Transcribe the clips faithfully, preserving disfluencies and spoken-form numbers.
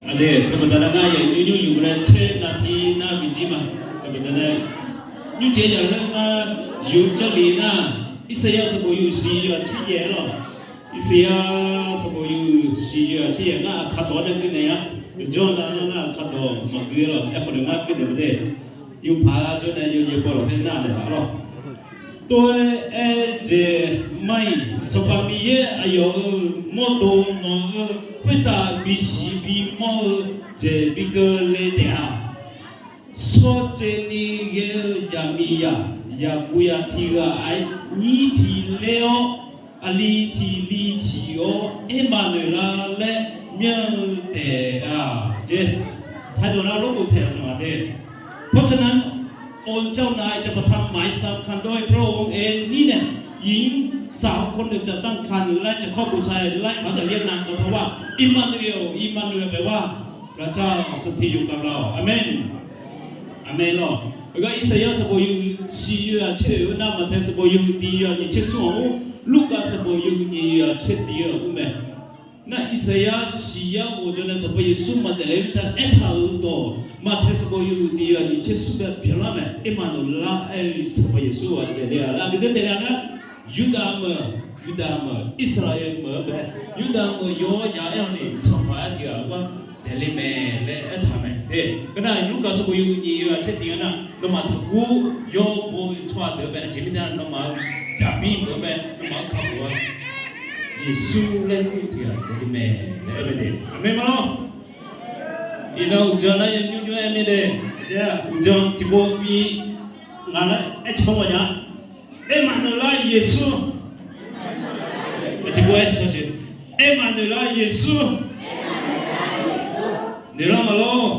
Aqdui, teubaqda nar ngar yaq nymr nymr yuf laer tser navni nar bijir ma. Teubaqda nar, nymrjeq yaq laer ngar yuf jarlif nar, Irsaqyar sanqbof yuf siq yawq tser yaeq-aer lawq. Irsaqyar sanqbof yuf siq yawq tser yaeq ngar aqkar dawq-anr nae gui naeq-a. Yawqjawr nav nar ngar aqkar dawq maqgui-aer lawq. Aerkhawf nae ngar gui naeq ma de. Yufpaq jawr nae yawyae baw lafkhoer nar naeq laf lawq. Tov-aer aer jeq mar-iq, Sanqpaq Miqyaer aqyawf-euq mawrdo nawq-euq khoertav bisiq bimawr-eu jeq bi keuvle taef-a. Shawrjaev ni ghae-eu zaqmiqzaq, zaqguq zaq tiq ghaq-aer nyir piler-awr, aqli tiq li ciq-awr Ermaqnoeqlav laer myanr-eu taef-a. Jeq, ไทย dawq nar lorbof taeq-a nar-aq de. เพราะฉะนั้น องค์เจ้านายจะประทานหมายสั่งการด้วยพระองค์เองนี้แหละ หญิงสาวคนหนึ่งจะตั้งครรภ์และจะคลอดบุตรชาย และเขาจะเรียกนาง เพราะว่า อิมมานูเอล อิมมานูเอล แปลว่า พระเจ้าสถิตอยู่กับเรา อาเมน อาเมน lawq. Heugar Irsaqyar sanqbof yuf siq yawq tser oe nar, Maqtaeq sanqbof yuf tiq yawq nyiq tser smr-anr, Lurkaf sanqbof yuf nyiq yawq tser tiq yawq-anr mae. Nar Irsaqyar siq yar ghofjawr nae Sanqpaq Yeqsur maqdaef ler-eu taef aertaq-euq dawq, Maqtaeq sanqbof yuf tiq yawq nyiq tser smr bae byanlar mae. Ermaqnoeqlav aer-eu Sanqpaq Yeqsur ghaq daefle-a laer aqgeu daefle-a nar, Yurdav meuq, Yurdav meuq, Irsaqleqlav meuq-anr bae, Yurdav meuq yawr ya aer-awr ni Sanqpaq-aer tiq ghaq-eu gar daefle mae laer aertaq mae de. Garnar Lurkaf sanqbof yuf nyiq yawq tser tiq yawq nar, nawmaf taqgur yawr bo-eu tsawrhaq deuq-anr bae aqjeq mirnae nawmaf-euq Daqbir meuq-anr bae nawmaf-anr kakhof-a. Yeqsur laer kur tiq ghaq daefle mae laer aer mae de. Aqmeq ma lawr. Iqnan uqdzan nar yaw nymr nymr-aer aer mae de. Uqdzan tiqpov bi ngaq laer aer caw-awq nya. Ermaqnoeqlav Yeqsur. Tiqpov aer shawr jeq. Ermaqnoeqlav Yeqsur. Noeqlar maqlor.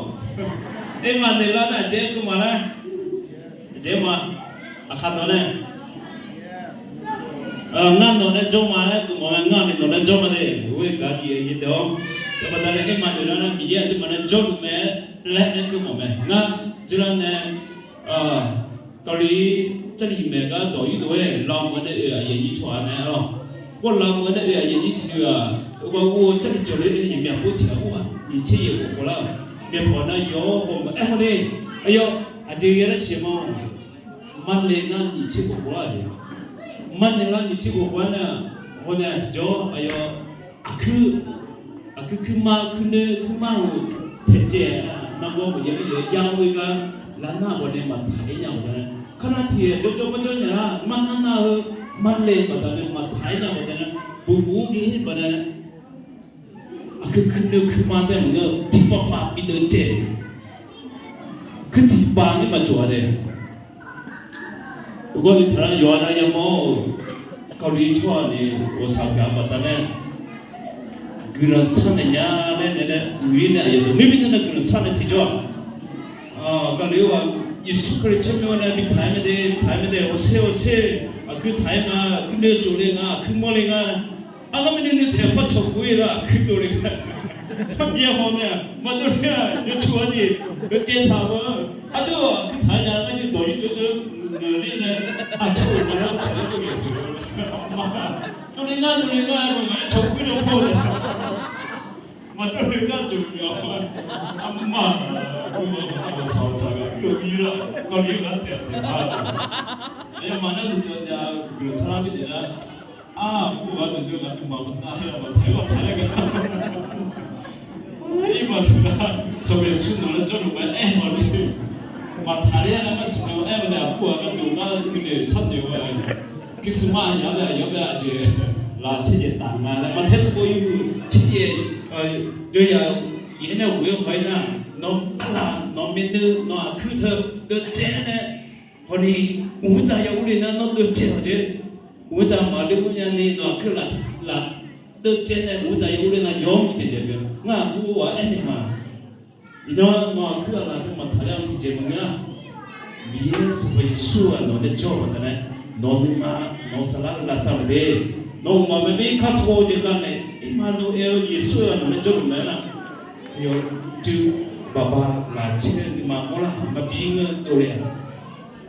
Ermaqnoeqlav nar aqjeq-aer keuv maqlar. Aqjeq ma. Aqkar dawq nae, ngar nawq nae jawr ma laer keuv mawf mae, ngar ni nawq nae jawr ma de. Oe gaq-eu jeq-anr, teubaqda nae Ermaqnoeqlav nar Miqyaer aqduimaf nae jawrluf mae laer aer keuv mawf mae. Ngar jawrlar nae Kali, Jarlif maeq gar dawq yurdov-aer Lavmeuq nae oe-aq yaeq nyir tsawrhaq nae-a lawr. Ghawrlavmeuq nae oe-aq yaeq nyir siq-aq, oe gar ur-eu Jarlif jawq le-aer yaeq myaq pov tiq ghaq ur-aq nyiq tser yaeq khof khof lar-euq. Myavpawf nar yawr-awr ghawrmawf aer haw le. Aqyawf aqjeq ghae lar siq ma. Marle nar nyiq tser khof khof lar-euq. Marle lar nyiq tser khof khof-aer nar, haw nae aqjeq jawr aqyawf aqkuir, aqkuir kuirmar kuirnoer kuirmar-euq taeqcaev nargawr maqya ler-eu ya-eu gar lavnar bawq nae maqtaq ler nya baqdanae, kar nar tiq jawrjawr marjawr nya lar, marnar nar-eu marle baqdanae maqtaq ler nya baqdanae, buqbuq-anr ghae-ir baqdanae, aqkuir kuirnoer kuirmar tae maqngeur-eu tiqpavpav bideuv caev, kuir tiqpav nir maqjawq-a de. Uqgawr ni taqlar yawqha nav yamawr-euq Kali tsawrhaq ni ghawqshaq gaq baqdanae guiqlanq sharnaeq nya laer nae nae uiq-ir nae aqyawf deuq nir mirnae nae guiqlanq sharnaeq tiqjawr-aq, Kali-or-aq, Yeqsur Kali tsawrmyanr nae bitaq-aer mae de, bitaq-aer mae de, hawsher hawsher, aqkuir taq-aer nga, kuirnoer jov le nga, aqkuir mawr le nga. Argar mirnae nuitaeq par cawq guv-ir lar aqkuir dov le nga. Par byav haw nae-aq maqdov le-aq yawcuf-a jeq yawcaev taq-eu. Ardov aqkuir taq-aer nya ngar nymr dawq yurdov deuv ngeur ler nae aqcawq-euq maqya taq-aer dov ngaeq siq. Dov le ngar dov le ngar-aer maqngeur cawq guir dov paw-eu taef. Maqdov le ngar jov-eu myawq-a. Armur ma, armur ma, saq-eu saq-eu gar uir-eu uir lar, kawv le-eu gar taef taef-a. Aqyawfmaf nar nuijan nya-eu guiqlanq sharlar-eu jeq nar, armur-eu gar deuq deuq gar deuq maqmawr nar-aer maqtaq-aer maqtaq laer gar. Iq maqdeuq nar, Sanqpaq Yeqsur nawq-anr jawrluf mae aer mawf le. Maqtaq ler-a nar ngar siqnya aer-eu nae aqbur ghaq gharduq ngar nuinoeq sharnoeq-eu mae. Christmas yaq-anr bae aqyawf-anr bae aqjeq laf tser jeq taf ma laer maqtae sanqbof yur tser jeq, yawqyaq yaef-aer nae ghof-aer haw-aer nar, nawq arlaq nawq myavnuiv nawq aqkuir teu deuv caev-aer nae, hawni, mq khoertav ya urler nar nawr deuv caev-awq jeq. Mq khoertav maqle urnya ni nawq aqkuir laf deuv caev nae mq khoertav ya urler nar yawr-anr bi taeq jaeq pyeuf. Ngar aqbur ghaq aernaeq ma. Iqnan nawq aqkuir aqlaf deuq maqtaq ler-anr tiqjeq maqngeur-a. Miqyaer Sanqpaq Yeqsur-aq nawq nae jawr-eu baqdanae, nawq nuima nawq saflar-eu lavsav maqde. Nawq mqmaq maqbyav kar shawr-eu jeq lar nae, Ermaqnoeq-eu Yeqsur-aq nawq nae jawrluf mae-aer nar, yawqjeq baqba laf tser nuima mawrlar maqbi ngeur dovle-aq.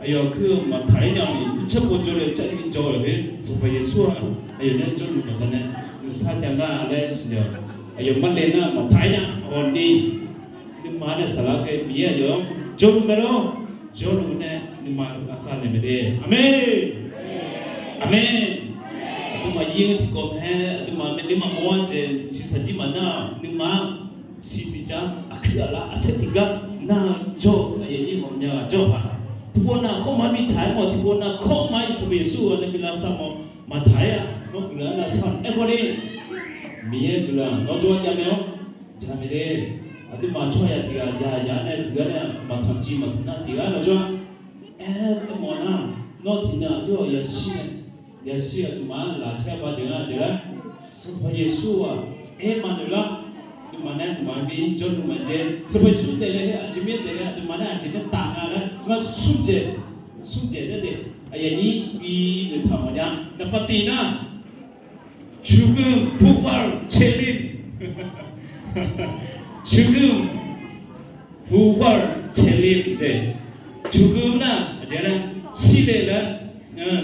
Aqyawf kuir-eu maqtaq ler nya-eu maqtser pov jawr le-eu carli jawr-euq le, Sanqpaq Yeqsur-aq aqyawf nae jawrluf baqdanae nuisar jav nga laer siqnya-awq. Aqyawf marle nar maqtaq-aer nya. Awqni, nuima nae saqlaq ghae Miqyaer aqyawf-anr jawrluf mae lor. Jawrluf nae nuima lavsav naeq mae de. Aqmeq. Aqmeq. Aqduimaf yir-eu tiqkawv mae, aqduimaf maeqnaeq maqmawr-a jeq siqsaq jir maqnar-aq, nuima-anr siqsiq jar aqkuir aqlar arsaer tiqgar nar-eu jawr-eu aqyuif aqnyir ghawqmya ghaq jawr-eu paq. Tiqpov nav kawrma bi taq-aer mawf, tiqpov nav kawrma-ir Sanqpaq Yeqsur-anr nae bi lavsav mawf, maqtaq-aer-aq, nawr guiqlanq-anr lavsav-awq. Aerkhawf ni, Miqyaer guiqlanq nawr jawr-aer javmae-awr, jamaeq de. Aqduimaf tsawrhaq yaq tiq ghaq yaq yaq nae guiqlanq nae maqtanq civ maqtanq nar tiq ghaq nawr jawr-a. Aer, aermawf nar, nawr tiqnan aqjox-awq yashir nae, yashir aqduimaf-anr laqcaer ba jeq-anr jeq laer, Sanqpaq Yeqsur-aq, aer maqnoeq lar. Aqduimaf nae mqmaq-aer bi jawrluf maqjae. Sanqpaq Yeqsur daefle-eu aqjeq mirnae daefle, aqduimaf nae aqjeq mirnae taf nga laer ngar smr dzaeq, smr dzaeq daef daef. Aqyuif aqnyir bi noeqtaq mawf nya. Naqpav tiq nar, 求恩普化ছে膺。 求恩普化ছে膺 de. 求恩 nar aqjeq laer, shirle laer,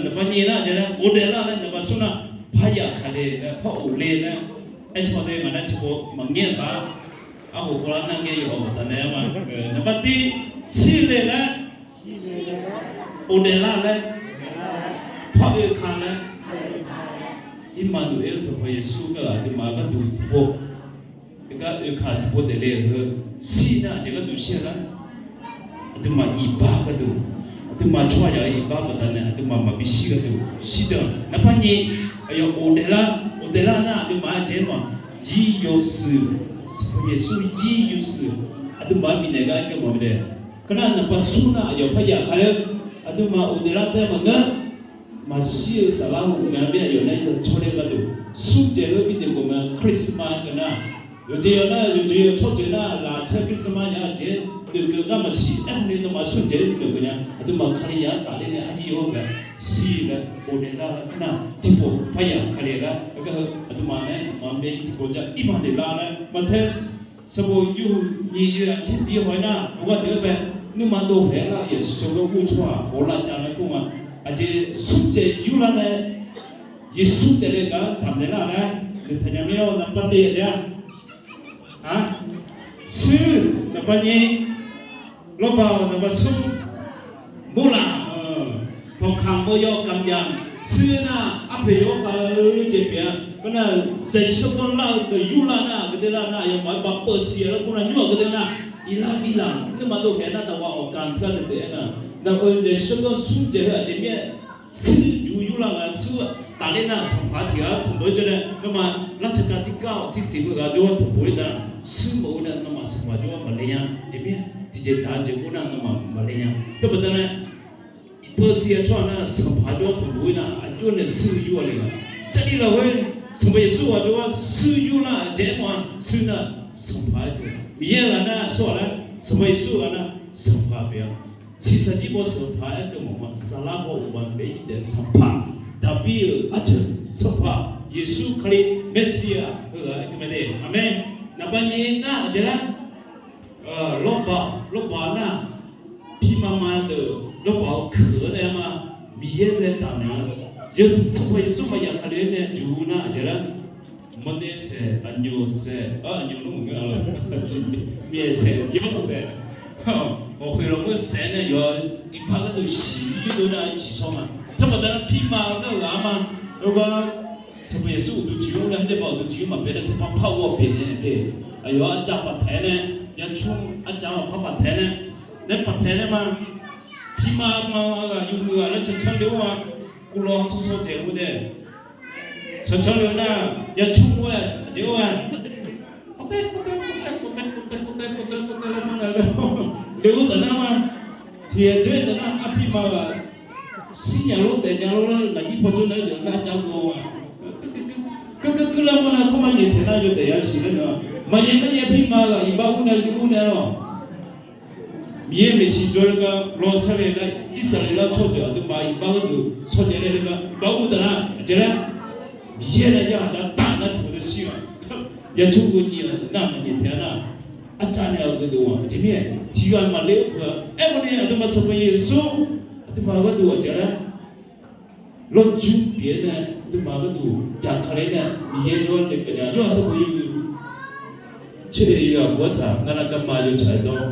naqpav nyiq nar aqjeq laer, ghofdaef lar laer, naqpav smr nar, par yaf kale laer, par of le laer, aer caw de ngaq laer tiqpov maqngaer-a. Arghof kawvlar nar ngae yawf-awq baqdanae-a ma. Naqpav tiq, shirle laer, of daef lar laer, par oe ka laer, Irmaqnuqaer-eu Sanqpaq Yeqsur gharduq aqduimaf gharduq tiqpov, gar oe ka tiqpov daefle-eu heu, shir nar aqjeq gharduq shir-a lar, aqduimaf iqbax gharduq, aqduimaf tsawrhaq yaq-eu iqbax baqdanae aqduimaf maqbi shir gharduq shir deuq-aq. Naqpav nyiq, aqyawf of daef lar, of daef lar nar aqduimaf aqjeq-anr maf, jir yawshuif, Sanqpaq Yeqsur jir yawshuif, aqduimaf-anr bifnaeq gar aer gar mawf-eu mae dae. Keunar naqpav smr nar aqyawf par yaf ka laer, aqduimaf of daef lar tae maqngeur. Maqshir-eu saflar-eu uqmya mir aqyawf nae yawcawr le gharduq smr dzaeq-eu bi daeq gawq mae. Christmas keunar, yawqjeq yawq nar, yawqjeq yawq tsawrjeuq nar laqcaer Christmas nya-eu jeq-aer noeqkeuv gar maqsiq. Aerkhawf ni nawmaf smr dzaeq-eu bi noeqkeuv nya. Aqduimaf Kali yaf-anr tafler nae arhir-awr ghae shir laer of daef lar laer keunar tiqpov par yaf ka le laer, aergar heu aqduimaf nae maqmae tiqpov jar Irmaqnuqaer lar laer maqtae Sanqbof yawhuiq nyiq yawzaq tser tiq haw-aer nar, hawgar deuq-aer bae, nuima dov haeq-aer nar, Yeqsur tsawrganr ur tsawrhaq hawlar jav laer kur nga. Aqjeq smr dzaeq yurlar nae, Yeqsur daefle gar taqmaeq lar laer noeqtaq nya mir-awr, naqpav tiq aqjeq-a. Shuir, naqpav nyiq, lawrbaq-awq, naqpav smr, murlaq, tanqkaq mawr yawr kamq yamq, shuir nar arpoeq yawr khav-eu jeq pyeuf-a. Khoernar, zaqsiq tsawrganr lar-eu deuq yurlar nar, aqgeu deuq lar nar, aqyawfmaf-aer baq peuv siq-a laer kur nar, nymr aqgeu deuq nar, iqlar bilar, nuima dov haeq nar, taqghaq awq kamq teugar deuq deuq-aer nar, naqpav zaqsiq tsawrganr smr dzaeq heu aqjeq mir-aer, shuir juq yurlar nga, shuir tafler nar, sanqpaq tiq ghaq tanqdawq-aer jawr nae, nawmaf larcaq ka tirkar-awq, tirsiq meuq ghaq jawr-awr tanqbof-ir nar, shuir mawf-eu nar, nawmaf sanqpaq jawr-awr maqle nya. Jeq mir-aer tiqjeq taq-eu jeq khoernar, nawmaf maqle nya. Teubaqda nae, peuv siq-a tsawrhaq nar, sanqpaq jawr-awr tanqbof-ir nar, aqjox nae shuir yur-a le nga. Jarlif lafkhoer, Sanqpaq Yeqsur ghaq jawr-awr shuir yurlar-aq, aqjeq aermawf-a, shuir nar, sanqpaq-aer deuq Miqyaer ghaq nar, sawr-aq lar, Sanqpaq Yeqsur ghaq nar, sanqpaq pyeuf-a. Shiqshaq jir baw sanqpaq-aer deuq mawf ma, saflar baw uqbaf bae-ir daef sanqpaq, Daqbir-euq arceuq sanqpaq, Yeqsur Kali, Meqsiya heughaq-aer deuq mae de. Aqmeq. Naqpav nyiq nar aqjeq lar, lawrbaq, lawrbaq nar, pirma ma deuq lawrbaq-eu keuq-anr nae ma, Miqyaer nae tafnaeq-a. Sanqpaq Yeqsur maqyaq kale-aer nae juq nar aqjeq lar, mawrner saeq, aqnyoq saeq, aqnyoq nmr maqngeur-a, mirsaeq, yawsaeq, ghawqkhoeq lafkhoer saeq nae yawf-eu iqbax gharduq siq yurdov nar ciqshawr ma. Teubaqda nar pirma-eu nar ghaq-anr ma, heugar Sanqpaq Yeqsur uqduq tiq yur nae, heugar uqduq tiq yur maqpyeuf nae, sanqpaq par ghov pyeuf nae de. Aqyawf arcav paf taeq-aer nae, yarcmr arcav maqpar paf taeq-aer nae, nae paf taeq-aer nae ma, pirma ma ghaq yawhuiq ghaq laer cancanr le-awr-a, kuvlawv sawrsawr dzaeq-eu dae. Cancanr le-eu nar, yarcmr-aer aqjeq-aer, kawrtaer kawrtaer kawrtaer kawrtaer kawrtaer kawrtaer kawrtaer laer mar na le-awr, le-awr taf nar ma, tiq ghaq dzoer taf nar arpirma ghaq shir nya lor daef nya lor laer lafjir paw jawr nar-aer deuq nar arcav ghae-a. Keuvkeuvkeuv laer mar na kawrma nyaef taeq nar yawdaef yasiq laer nar, maqyaef maqyaef pirma ghaq iqbax ur nae le ur nae lawq. Miqyaer maeqshi jawr-eu gar lawsar le nar, Irsaqleqlav tsawrjeuq aqduimaf iqbax gharduq shawrjaev nae le gar iqbax ur taf nar aqjeq laer, Miqyaer nae yarkhaq dar taf nar tiqpov tawv shir-aq, yarcmr ghoe nyiq-aq nar maqnyaef taeq-a nar, arcav nae-aq gheudov-aq aqjeq mir-aer tiqghaq maqle-eu peuq-a. Aerkhawf ni aqduimaf Sanqpaq Yeqsur aqduimaf gharduq aqjeq laer lawrjur pyeuf-aer nae aqduimaf gharduq jaqkale nae Miqyaer jawr-aer nae pyeuf nya. Yawhaiq sanqbof yawhuiq Tser-eu yawqghaq taq ngar nar garma yawtsaq-aer dawr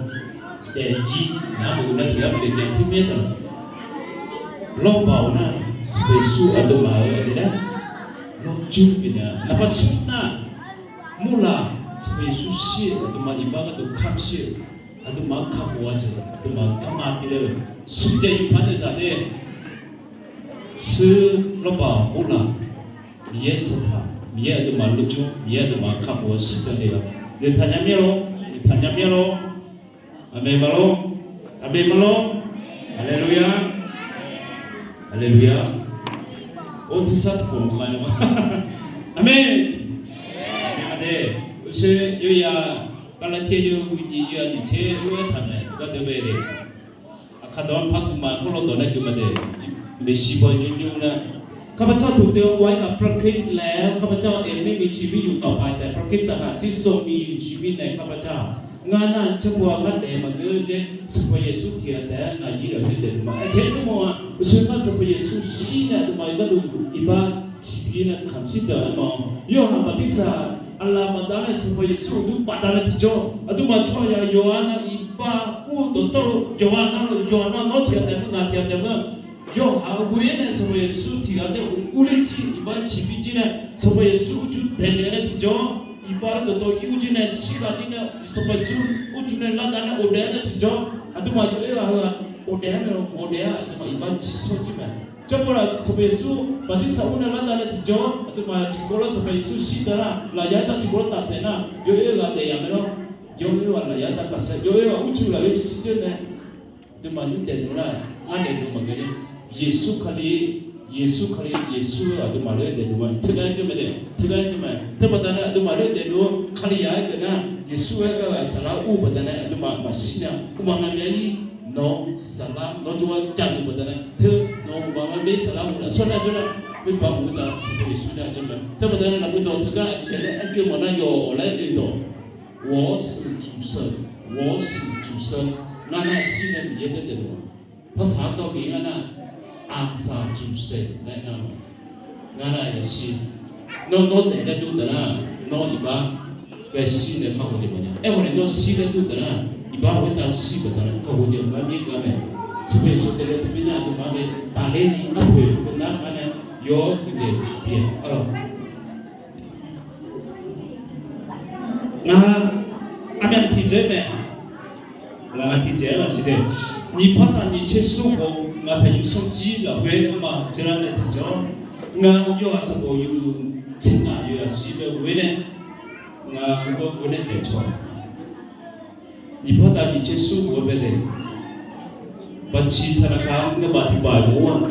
daefjir nar maqghoe nar tiq ghaq maqle nya teumirnae taq, lawrbaq-awr nar, Sanqpaq Yeqsur aqduimaf-euq aqjeq nar, lawrjur bifnaeq-a. Laqpar smr nar, murlaq, Sanqpaq Yeqsur shir-eu aqduimaf iqbax gharduq kamq shir-eu, aqduimaf-anr kakhof-a jeq, aqduimaf garma bifnaeq-eu, smr jaev yawpar nae taq de. Sir, lawrbaq, murlaq, Miqyaer sanqpaq, Miqyaer aqduimaf lawrjur, Miqyaer aqduimaf kakhof-eu shir-eu le-a. Noeqtaq nya mir-a lor, noeqtaq nya mir-a lor. Aqmeq ma lor, aqmeq ma lor. Haleluya, haleluya. Or, tersar tiqpov ma-a. Aqmeq. Aqmeq ma de. Uqshoe yawyaq, Gaqlaqtiv yawhuiq nyiq yawhuiq nyiq tser lof-aer taq mae, gar deuq bae de. Aqkar dawq-anr par guiqma, kawrlawr dawq nae guiqma de. Maeqshi baw nymr nymr nar, ข้าพเจ้าถูกเตรียมไว้กับพระคริสต์แล้ว ข้าพเจ้าเองไม่มีชีวิตอยู่ต่อไป แต่พระคริสต์ต่างหากที่ทรงมีอยู่ชีวิตในข้าพเจ้า Ngar nar, caerpov-a ngar daef maqngeur jaer, Sanqpaq Yeqsur tiq ghaq taef-aer ngaq jir lafkhoer daefluf ma. Aqjeq-aer kar mawf-aq, uqshoe ngar Sanqpaq Yeqsur shir nae aqduimaf-euq gharduq iqbax ciqbir nae kamq shir deuq-anr ma. Yorhaq baqtirsaq aqlaf baqdanae Sanqpaq Yeqsur uqduq baqdanae tiqjawr, aqduimaf tsawrhaq yawqghaq nar iqbax ur-eu dawqtawvluf yawqghaq nar luf yawqghaq nar nawr tiq ghaq taef maqngeur, ngaq tiq ghaq taef maqngeur. Yawqghaq ghoe-aer nae Sanqpaq Yeqsur tiq ghaq taef-aer ur-ir jir iqbax ciqbir jir nae Sanqpaq Yeqsur ur jur daefnaeq-aer nae tiqjawr, iqbax lar dawqtawv ir-eu jir nae shirkhav jir nae Sanqpaq Yeqsur ur jur nae lardav nae ghofdaef-aer nae tiqjawr, aqduimaf yawf-aer ghaq heughaq ghofdaef-aer nae ghofdaef-aer aqduimaf iqbax ciqsawr jir mae. Caerpov-aq, Sanqpaq Yeqsur baqtirsaq ur nae lardav nae tiqjawr, aqduimaf tiqkawv lar Sanqpaq Yeqsur shir dav nar, lafyaq-aer tar tiqkawv lar tafsaef nar, yawf-aer ghaq daef yaq mae lor. Yawf-aer ghaq lafyaq-aer tar tafsaef, yawf-aer ghaq ur jur lafkhoer shir jir nae aqduimaf nymr daefluf nar, ngar daefluf maqngeur nar, Yeqsur Kali, Yeqsur Kali, Yeqsur-eu aqduimaf lafkhoer daefluf ma. Teugar-aer jawr mae daef, teugar-aer jawr mae. Teubaqda nae aqduimaf lafkhoer daefluf-eu Kalizaq-aer geuf nar, Yeqsur-aer gar ghaq saflar ur-eu baqdanae aqduimaf maqshir nya. Uqmaq ngaq myav-ir, nawq-eu saflar nawr jawrgar jav-eu baqdanae teu, nawq-eu uqmaq ngaq myav-ir saflar ghofdaef sawr nar jawr nar, khoer baq-euq uqtaf Sanqpaq Yeqsur nar jawr mae. Teubaqda nae lafkhoer dawq teugar aqjeq laer aerkeuv mawf nar yawq laer oe dawq 我死主神, 我死主神, ngar nar shir nae Miqyaer gar daefluf-a. Parsaq-anr dawr bif ngar nar, aqsaq juqsaeq laer ngar-a. Ngar nar yashir. Nawr, nawr daef gar dur taf nar, nawr iqbax ghae shir nae kakhof jeq mawf nya. Aerkhawf nae nawr shir gar dur taf nar, iqbax khoertav shir baqdanae kakhof jeq mawf-aer mir gar mae. Sanqpaq Yeqsur daefle teumirnae aqduimaf-anr bae tafler ni arpoeq teunav gar nae yawr huiqdzaeq bif-a arlawq. Ngar armyav tiqjeq mae, laqkhaq tiqjeq-anr lafsiq de. Nyiqpawr taq nyiqtser smr khof ngaq paeq yuf smr jir lafkhoer arma dzeurlar nae tiqjawr, ngar yawhaiq sanqbof yuf tser ngaq yawhaiq shir bae ghof-aer nae, ngar ghof-aer nae daeqcawq. Nyiqpawr taq nyiqtser smr khof-eu bae de. Baqciq taqnaqkaq-anr ngeur baf tiqbaq-iq mawf-a.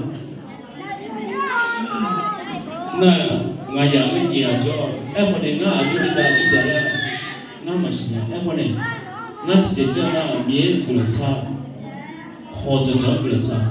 Nar, ngaq yaq-anr nyiq aqjawr, aerkhawf nae ngar aqjox-aer dav-ir dav laer ngar maqsiq nya. Aerkhawf nae, ngar tiqjeq janr nar Miqyaer guiqlanq shar, hawq janq janq-anr guiqlanq shar.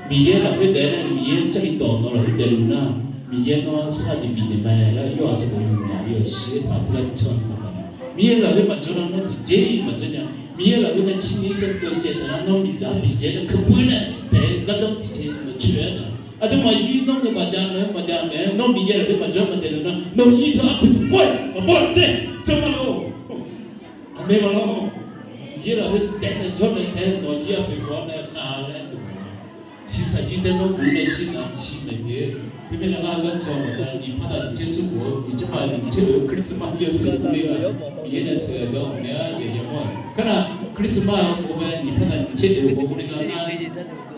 Miqyaer lafkhoer daef-aer nar Miqyaer jarlif dawq nawq lafkhoer daefluf nar, Miqyaer nawr shar jeq bifnaeq mae laer yawhaiq sanqbof yuf ngaq yawhaiq shir-aer taq teular can-eu baqdanae, Miqyaer lafkhoer maqjanr nar nawr tiqjeq-iq maqjanr nya. Miqyaer lafkhoer nae cirni-ir saer keuv caev taq nar nawr miqdzaq biqdzaeq-aer keuv puir nae taef-aer gardanr tiqjeq maqcoeq-aer taq. Aqduimaf yir nawr ngeur maqjav mae, maqjav mae, nawr Miqyaer lafkhoer maqjanr maqdaef luf nar nawq yir teu arpoeq tiqpov-aer maqbaw-a dzae janr ma lor. Aqmeq ma lor. Miqyaer lafkhoer daef nae jawr nae taef-aer nawq yir arpoeq baw nae khav laer dov ma. Shiqshaq jir tae nawr guq nae shir nar ciq maeq jeq. Teumirnae ngar-eu gar jawr maqjav nyiqpawr taq nyiqtser smr khof-eu nyiqtser paq nyiqtser oeq-eu Christmas yawshuif dur ler-a. Miqyaer nae sheuqghae gar ghawqmya jeq yamawr-aq. Kar nar Christmas-eu khof bae nyiqpawr taq nyiqtser oeq khof dur ler gar nar,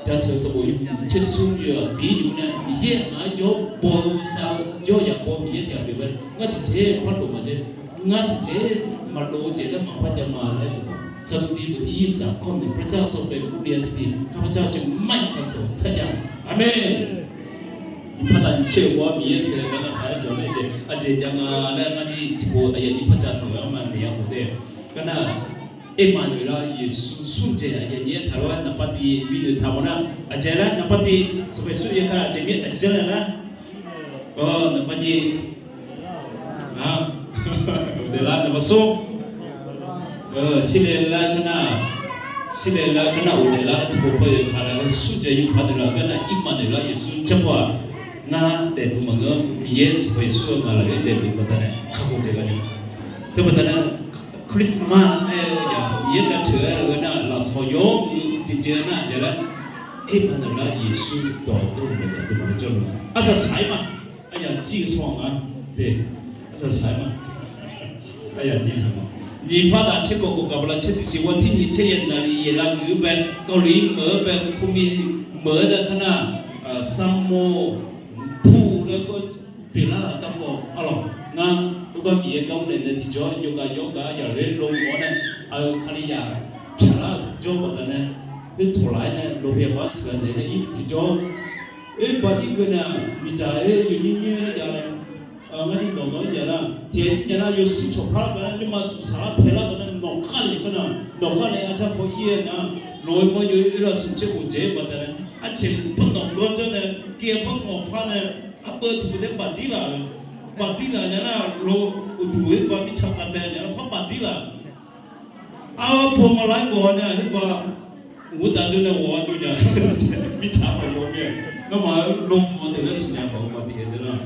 jaceuq sanqbof yuf nyiqtser smr yawf-aq bi yuf nae Miqyaer ngaq-anr yawr baw-eu sar-eu yawr yaq baw Miqyaer tiq ghaq pyeuf bae ngar tiqjeq par lof maqjav. Ngar tiqjeq maqlof-eu jeq laer maqpar jav ma laer, สดุดีบทที่ยี่สิบสามข้อหนึ่ง พระเจ้าทรงเป็นผู้เลี้ยงที่ดี ข้าพเจ้าจึงไม่ประสงค์สักอย่าง Aqmeq. Nyiqpawr taq nyiqtser oeq khof-anr Miqyaer sheuqghae gar ngar taq-aer jawq nae jeq aqjeq jav nga laer ngar jir tiqpov aqyawf nyiqpawr jav taq-euq-anr ma naeq-a khof de. Gar nar, Ermaqnoeqlar Yeqsur smr jeq aqyawf nyiq-aer taq lof-aer naqpav tiv mirnoeq taq mawf nar, aqjeq laer naqpav tiv Sanqpaq Yeqsur yaer ka aqjeq mir aqjeq janr naeq nar, naqpav tiv, ghofdaef lar naqpav smr, shirle lar gar nar, shirle lar gar nar ghofdaef lar tiqpov paw-eu taq laer smr jeq yawpar noeqlar gar nar Ermaqnoeqlar Yeqsur caerpov-aq, ngar daefluf maqngeur, Miqyaer Sanqpaq Yeqsur-eu ngaq lafkhoer daefluf baqdanae kakhof jeq gar ni. Teubaqdanae Christmas aer-eu yaq Miqyaer jaceuq aer-eu nar, lafsawq yawmuiq tiqjeq nar aqjeq laer, Ermaqnaeqlar Yeqsur dawq dawr-eu maeqnaeq dawq-anr jawrluf-a. Arsaq saq-ir ma. Aryaq jir-eu sanr-aq nga. Arsaq saq-ir ma. Aryaq jir sanr-aq, nyiq par daq tser kawv khof gaq bala tser tiqsiq ghawr tir nyiq tser yaeq naqli yaeq lavguif-eu bae, kawvliq meuq-eu bae, khomi meuq-aer nae kar nar, sarmawr pu laer gawr pyeuflar-euq garkawv arlawq. Ngar, khoergar Miqyaer gar-anr naeq nae tiqjawr yawqghaq yawqghaq yaqler lo mawf-awr nae, aqyawf Kalizaq pyaqlar-euq jawr baqdanae, khoer tawqlaf-aer nae lawqhaeq bar siqlar naeq nae ir tiqjawr, oer baq ir keuv nae-aq, miqdzaq-aer yawnyir nyir-aer jav nae, ngar ni dawq nawq-anr jav nar, tiqaer ir jav nar, yawshuif cawqpar-aer baqdanae, nuima smq saqlar taeqlar baqdanae, nawq khar naeq kar nar, nawq khar naeq arcar paw ir-aer nar, lawq-eu mawr nyoe oerlar smq tser khof dzaeq-aer baqdanae, arcaeq par nawq gawr janr nae, kaer par ngawq par nae, arbeuv tiqpov taef baqdir laf-euq, baqdir laf nya nar, lawq uqduq-aer bav mirtsaq khavdae nya nar par baqdir laf. Arpov maqlar-aer gawq-a nar, khoerbav uqdaq jawr nae ghawq-a dov nya. Mirtsaq maqyaw mir-a. Nawmaf-euq lawmawr deuq laer siqnya khawf-eu maqbi ghae deuq nar,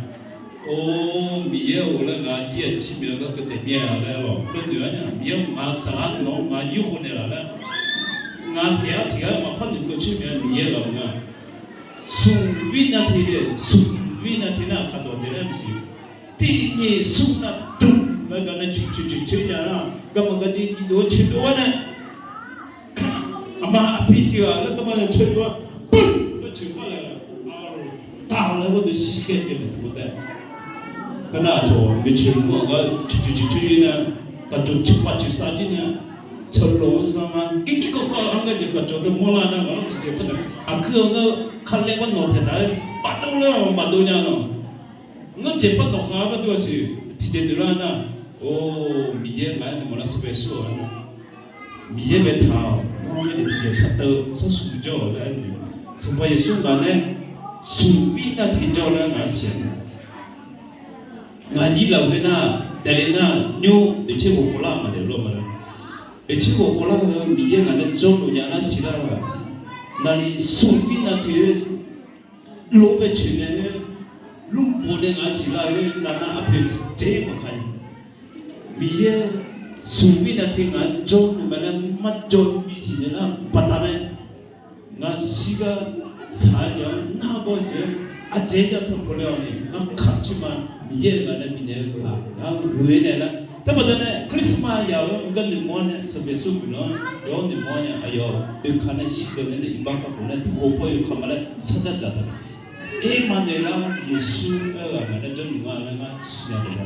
or, Miqyaer-or laer ngaq jir-aq jir mya gar keuv taef mir-a laer lawq. Lawrnoeq-aer nar, Miqyaer-or ngaq saqlar nawq-anr ngaq yurkhof naeqlaf laer, ngaq taef-aer tiq ghaq-aer maqpar noeqkeuv coer mya Miqyaer ghaq-eu nga. Smq mir nav tiq, smq mir nav tiq nar aqkaq dawq jeq laer maqsiq. Tiqnyif smq nav dmq laer gar nae coeq coeq coeq coeq nya nar, garma garjir jirdov-aer coeqdov-aer nae, aqma aqpi tiq ghaq laer garma coeqdov-aer, bur laer coeq kar laer, taq laer gharduq shirkaer jeq nae tiqpov taef. Kar nar aqcawq maeqtsoeq mr-aq gar coeq coeq coeq coeq-ir nae, gaqcawq coeqpaq coeqsav jir nae, teulof-anr zar ma, kirkir kawv kawv-anr ngae jeq gaqcawq deuq mawrlar nar ngaq-anr tiqjeq par nae aqkuir-eu ngeur, kalaer gar nawq taeqtaq-aer bafdov laer-awq bafdov nya nawq. Ngar jeq par nawq khav-aer gharduq-a siq tiqjeq noeqlar nar, or, Miqyaer ngaq-aer nae mawrlar sheuqbae sur-awq nar, Miqyaer baetaq-awq, nawr-anr ngae jeq tiqjeq sharteuv sarsmq jawr-awq laer aer-eu, Sanqpaq Yeqsur ngaq nae smq mir nav tiq jawr laer ngaq-anr siq-a nar, ngaq yir lafkhoer nar, daefle nar, nymr oeqtser ghofkhof lar-eu maqdaef lawr ma. Oeqtser ghofkhof lar-eu Miqyaer ngaq nae jawrluf nya nar siqlar-eu, naqli smq mir nav tiq-aer lof-aer bae coeq nae-aer, lmrbof nae ngaq siqlar-eu navnar arpoeq dzaeq maqkaq-a. Miqyaer smq mir nav tiq ngaq jawrluf mae laer marjawv bisiq naeq nar baqdanae, ngaq shirgar saq-aer jeq-anr nargawr jeq-aer ardzaeq-aer jav tanqkhawf le-awq ni ngar kaq coer ma. Miqyaer-euq ngaq nae bifnaeq-eu ghaq ngar ghoe-aer naeq lar. Teubaqdanae Christmas yaq-eu-anr maqgar noeqmawr-awr nae Sanqpaq Yeqsur guiqlanq-anr yawr-awr noeqmawr-awr nya aqyawf oekaq nae shirkeuv nae nae iqbax kakhof nae tiqkhof paw-eu kaq ma laer sarjar dzaqtaq-a. Ermaqnaeq lar Yeqsur aer-eu ghaq ngaq nae jawrluf nga laer ngar siqnya taef-a.